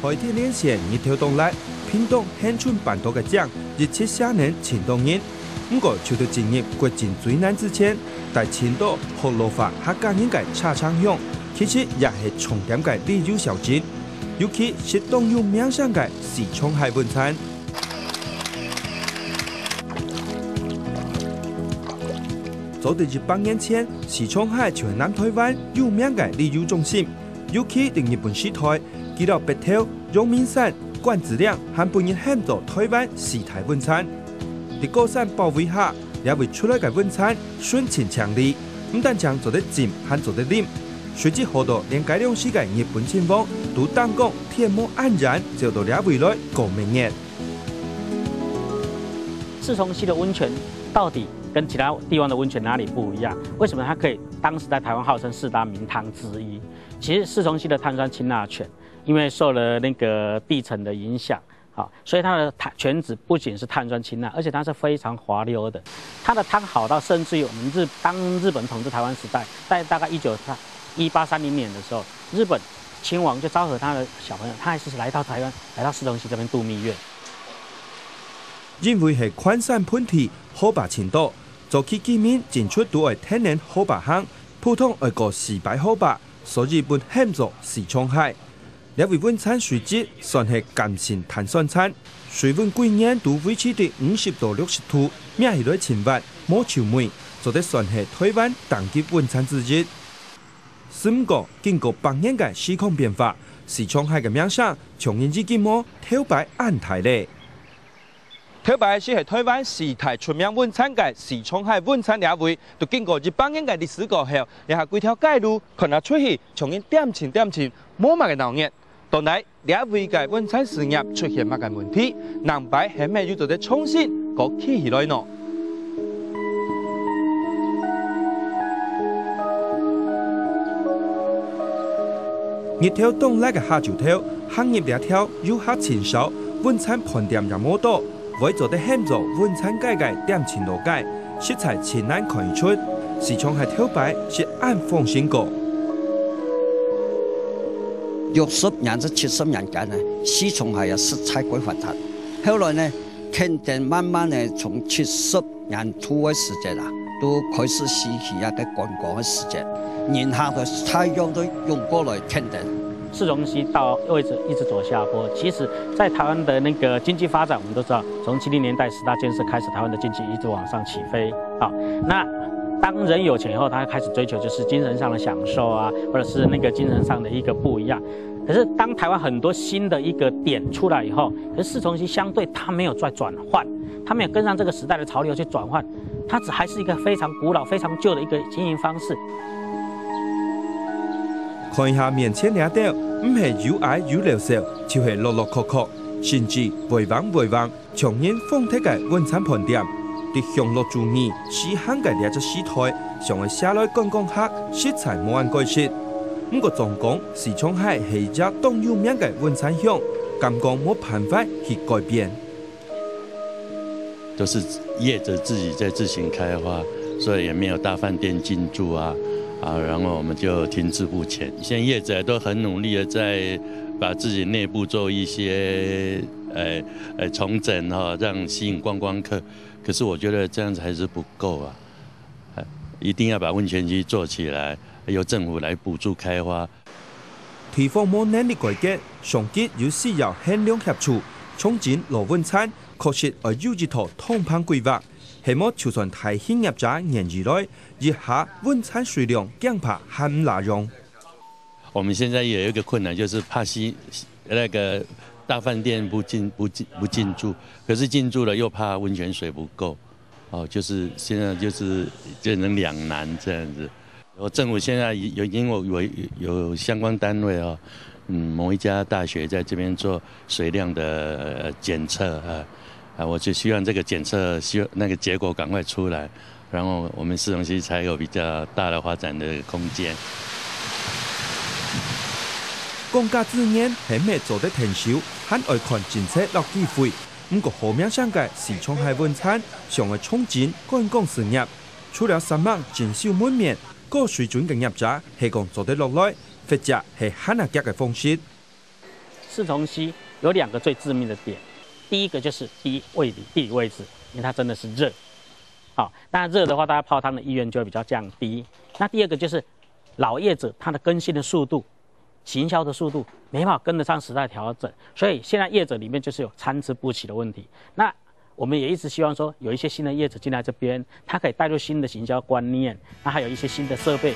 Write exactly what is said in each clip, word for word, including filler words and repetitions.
海天連線日頭當烈，屏東恆春半島个井一直瀉等盡多人。毋過，就在進入國境水湳之前，在青島學老話客家人个茶廠鄉，其實也係重點个旅遊小鎮，尤其係當有名聲个西昌溪溫泉。早在一百年前，西昌溪就係南台灣有名个旅遊中心，尤其在日本時代，佢摎北投、 陽明山、關子嶺還分人喊做台灣四大溫泉。在高山包圍下，這位出來个溫泉純淨淨俐，毋單淨做得浸，還做得啉。甚至好到連該量時个日本親王都當講天無恁遠，走到這位來過蜜月。四重溪的溫泉到底跟其他地方的溫泉哪里不一样？为什么它可以当时在台湾号称四大名汤之一？其实四重溪的碳酸氢钠泉，因为受了那个地层的影响，好，所以它的碳泉质不仅是碳酸氢钠，而且它是非常滑溜的。它的汤好到甚至于我们日当日本统治台湾时代，在大概一九一八三零年的时候，日本亲王就招合他的小朋友，他还是来到台湾，来到四重溪这边度蜜月。因為係寬山盆地，河壩盡多，早期居民進出都愛跈等河壩行，普通愛過四擺河壩，所以分喊做四重溪。這位溫泉水質算係鹼性碳酸泉，水溫幾年都維持在五十到六十度，摸起來盡滑，無臭味，做得算係台灣頂級溫泉之一。只毋過，經過百年个時空變化，四重溪个名聲，從今已經無頭擺恁大咧。 頭擺就係台灣四大出名溫泉个四重溪溫泉這位，都經過一百年个歷史過後，這下幾條街路看啊出去，像人恬靜恬靜，無麼个鬧熱。當然，這位个溫泉事業出現麼个問題，哪擺係毋係又做得重新過起起來呢？ 日頭當烈个下晝頭，行入這條遊客盡少、溫泉飯店也無多，會做得喊做溫泉街个恬靜老街，實在盡難看得出，四重溪頭擺係恁風行過。六十年至七十年間呢，四重溪啊實在過發達。後來呢，肯定慢慢的從七十 年初个時節啊，都開始興起啊个觀光个時節，人客都大量都湧過來肯定。市中心到位置一直走下坡，其實在台灣的那個經濟發展，我們都知道，從七零年代十大建設開始，台灣的經濟一直往上起飛。好，那當人有錢以後，他開始追求就是精神上的享受啊，或者是那個精神上的一個不一樣。可是當台灣很多新的一個點出來以後，可是市中心相對它沒有在轉換，它沒有跟上這個時代的潮流去轉換，它只還是一個非常古老、非常舊的一個經營方式。看一下面前這兜，毋係又矮又老少，就係落落殼殼，甚至歪橫歪橫，像人放忒个溫泉飯店。在享樂主義盛行个這隻時代，想愛寫來觀光客，實在無恁該食。毋過，總講四重溪係一隻當有名个溫泉鄉，敢講無辦法去改變。 都是業者自己在自行開發，所以也沒有大飯店進駐啊，啊，然後我們就停滯不前。現在業者都很努力的在把自己內部做一些，呃，呃，重整哈，讓吸引觀光客。可是我覺得這樣子還是不夠啊，呃，一定要把溫泉區做起來，由政府來補助開發。 地方無能力改革，上級有需要衡量協助，重整老溫泉，確實愛有一套通盤規劃，係無就算大型業者願意來，一下溫泉水量驚怕還毋罅用。我們現在也有一個困難，就是怕西那個大飯店不進不進不進駐，可是進駐了又怕溫泉水不夠，哦，就是現在就是變成兩難這樣子。 我政府現在有因為有有相關單位哦，嗯，某一家大學在這邊做水量的呃檢測啊，啊，我就希望這個檢測希望那個結果趕快出來，然後我們市中心才有比較大的發展的空間。講價資源係毋係做得𢯭手，還愛看政策摎機會。毋過好名聲个四重溪溫泉，想愛重振觀光事業，除了煞猛整修門面， 高水準个業者係講做得落來，或者係還較遽个方式。四重溪有两个最致命的点，第一个就是第一位置，地理位置，因为它真的是热。好，那热的话，大家泡汤的意愿就会比较降低。那第二个就是老业者他的更新的速度、行销的速度没办法跟得上时代调整，所以现在业者里面就是有参差不齐的问题。那我们也一直希望说，有一些新的业者进来这边，他可以带入新的行销观念，那还有一些新的设备。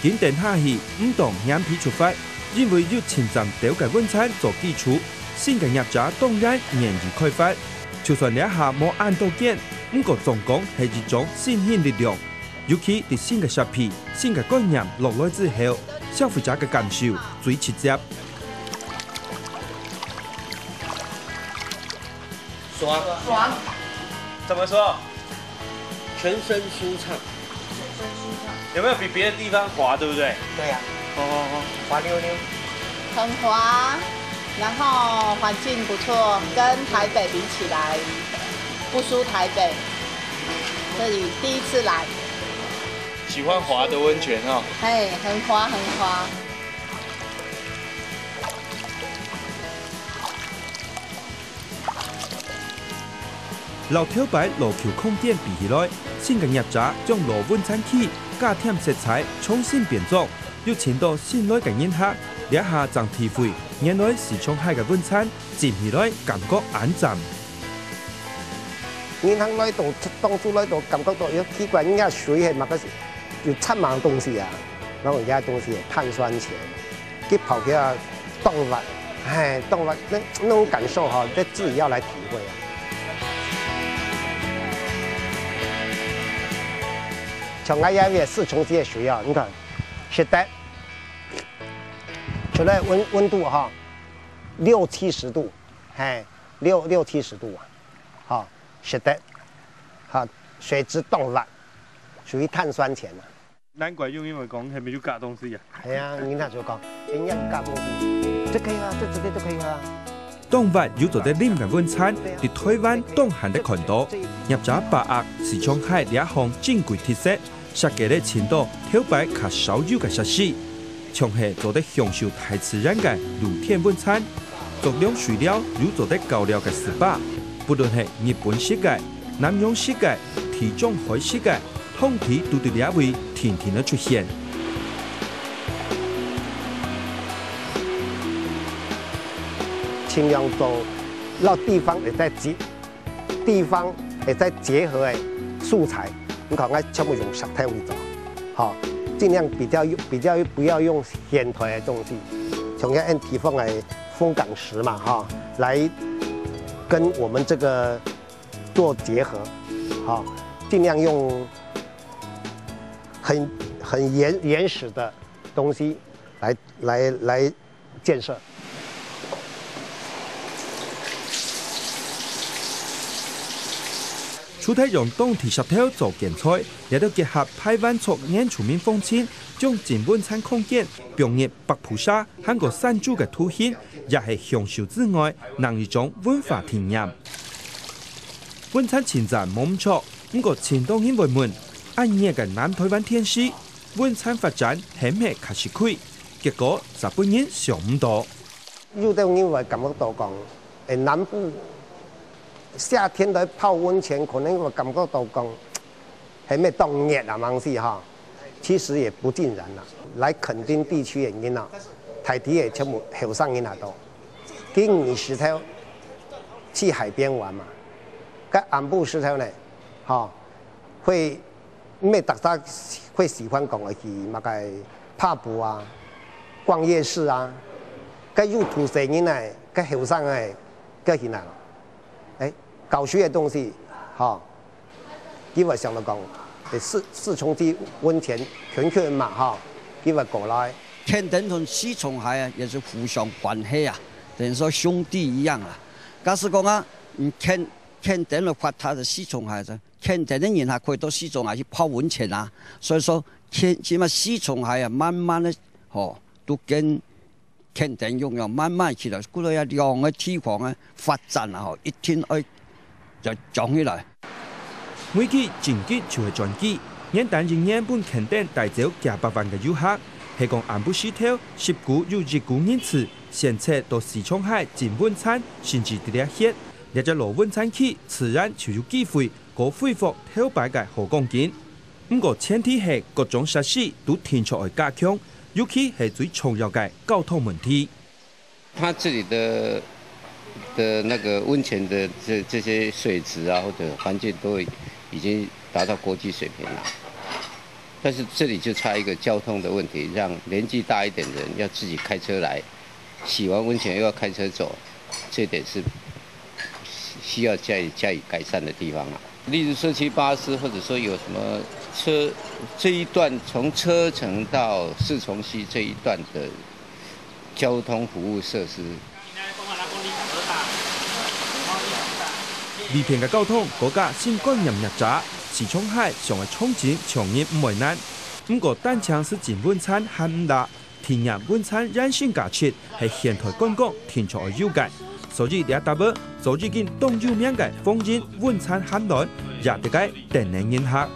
緊等下去，毋當眼皮出發，因為有清站兜个文餐做基礎，新个業者當然願意開發。就算這下無恁多間，毋過總講係一種新興力量。尤其在新个設備、新个觀念落來之後，消費者个感受最直接。爽，爽，怎么说？全身舒畅。有没有比别的地方滑？对不对？对呀，哦哦哦，滑溜溜，很滑，然后环境不错，跟台北比起来不输台北，这里第一次来。喜欢滑的温泉哦。嘿，很滑很滑。 摎頭擺老舊空間比起來，新个業者將老文餐區加添色彩，重新變裝，又尋到新來个人客，這下正體會原來四重溪个文餐浸起來感覺恁讚。人客來到，當初來到感覺到，有奇怪，人家水係麼个，有摻麼个東西啊，然後人家東西係碳酸泉。 去泡起个動物，哎，動物那那種感受哈，這自己要來體會。像𠊎這位四重溪个水啊，你看，實在，現在溫溫度哈，六七十度，嘿，六六七十度啊，好，實在，好，水質凍了，屬於碳酸泉啊。 難怪用英文講，係咪有加東西啊？係啊，人家就講，人家有加東西，這可以啊，這絕對都可以啊。當滑又做得啉个文餐，在台灣當罕得看到。業者把握四重溪這項珍貴特色，設計了盡多頭擺較少有个設施，像係做得享受大自然个露天文餐，作涼水了又做得搞了个SPA，不論係日本式个、南洋式个、地中海式个， 通體都在這位定定仔出現。盡量做摎地方會再結，地方會再結合个素材，你看𠊎全部用石頭去做，好，盡量比較用比較不要用現代个東西，像該地方个風港石嘛，哈，來跟我們這個 做結合，好，盡量用很很原原始的東西來來來建設。除忒用當地石頭做建材，也都結合排灣族原住民風情，將浸文餐空間放入白pusha還過山豬个圖形，也係享受之外，另一種文化體驗。 文餐盡讚無毋著，毋過盡多人會問，恁熱个南台灣天時，文餐發展係毋係較食虧？結果煞分人想毋到。有兜人會感覺到講，誒南部夏天來泡溫泉，可能會感覺到講，係毋係當熱啊，還係哈？其實也不盡然啦。來墾丁地區个人啊，大體係全部後生人較多。 佢泥石頭去海邊玩嘛，該暗晡時頭呢，吼，會毋係逐儕會喜歡講愛去麼个拍浮啊、逛夜市啊，該有大細人呢，該後生个，該去哪咯？誒，搞水个東西，吼，佢會想到講，誒，四四重溪溫泉圈圈嘛，吼，佢會過來。 墾丁同四重溪啊，也是互相關係啊，等於說兄弟一樣啊。假使講啊，你墾墾丁來發達个四重溪，墾丁个人還可以到四重溪去泡溫泉啊。所以說，墾這馬四重溪啊，慢慢个吼，都跟墾丁一樣，慢慢起來，故所這兩個地方个發展啊，吼，一定愛要講起來。每期正經就係轉機，原單一年分墾丁帶走幾百萬个遊客，係講暗晡時頭，十股有一股人次選擇到西昌溪浸溫泉，甚至佇這歇，這隻老溫泉區自然就有機會過恢復頭擺个好光景。毋過前提係各種設施都定著愛加強，尤其係最重要个交通問題。 它這裡的的那個溫泉的這這些水質啊，或者環境都已經達到國際水平了。但是這裡就差一個交通的問題，讓年紀大一點的人要自己開車來，洗完溫泉又要開車走，這點是需要加以加以改善的地方啊。例如社區巴士，或者說有什麼車這一段從車城到四重溪這一段的交通服務設施。利便个交通，高架新觀念入閘，西昌溪想愛創新，像人毋會難。毋過單淨係浸溫泉還毋罅，體驗溫泉人生價值係現代觀光定著愛有个。所以這搭仔早已經當有名个風景溫泉坑崙，也得个等等人客。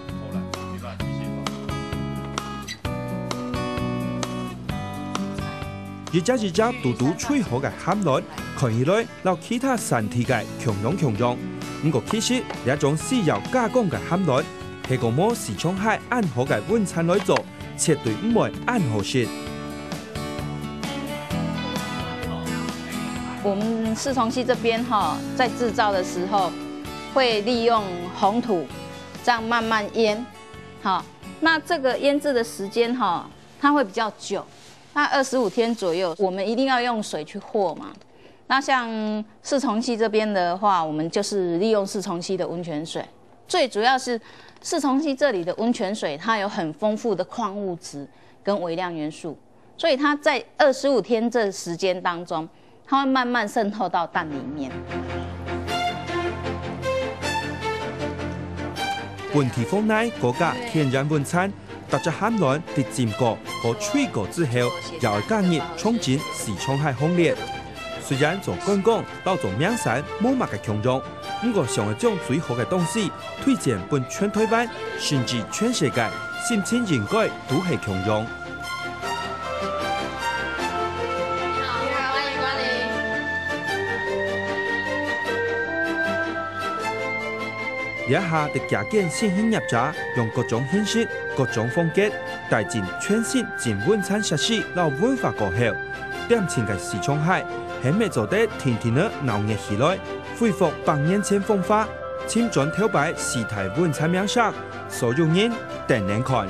一隻一隻堵堵最好个坑崙，看起來摎其他產地个共樣共樣。毋過其實這種需要加工个坑崙，係講無西昌溪恁好个溫泉來做，絕對毋會恁好食。我們四重溪這邊哈，在製造的時候會利用紅土，這樣慢慢醃。好，那這個醃製的時間哈，它會比較久，那二十五天左右，我們一定要用水去和嘛。那像四重溪這邊的話，我們就是利用四重溪的溫泉水。最主要是四重溪這裡的溫泉水，它有很豐富的礦物質跟微量元素，所以它在二十五天這時間當中，它會慢慢滲透到蛋裡面。本地方內高價天然溫泉，逐隻坑崙在浸過和炊過之後，也愛加入創新西昌溪行列。雖然做觀光摎做名聲無麼个共樣，毋過想愛將最好个東西推薦分全台灣，甚至全世界，心情應該都係共樣。 這下得加建新興業者，用各種形式、各種風格，帶進全新浸溫泉設施摎文化過後，恬靜个西昌溪，係毋係做得定定仔鬧熱起來，恢復百年前風華，尋轉頭擺時代溫泉名聲，所有人等等看。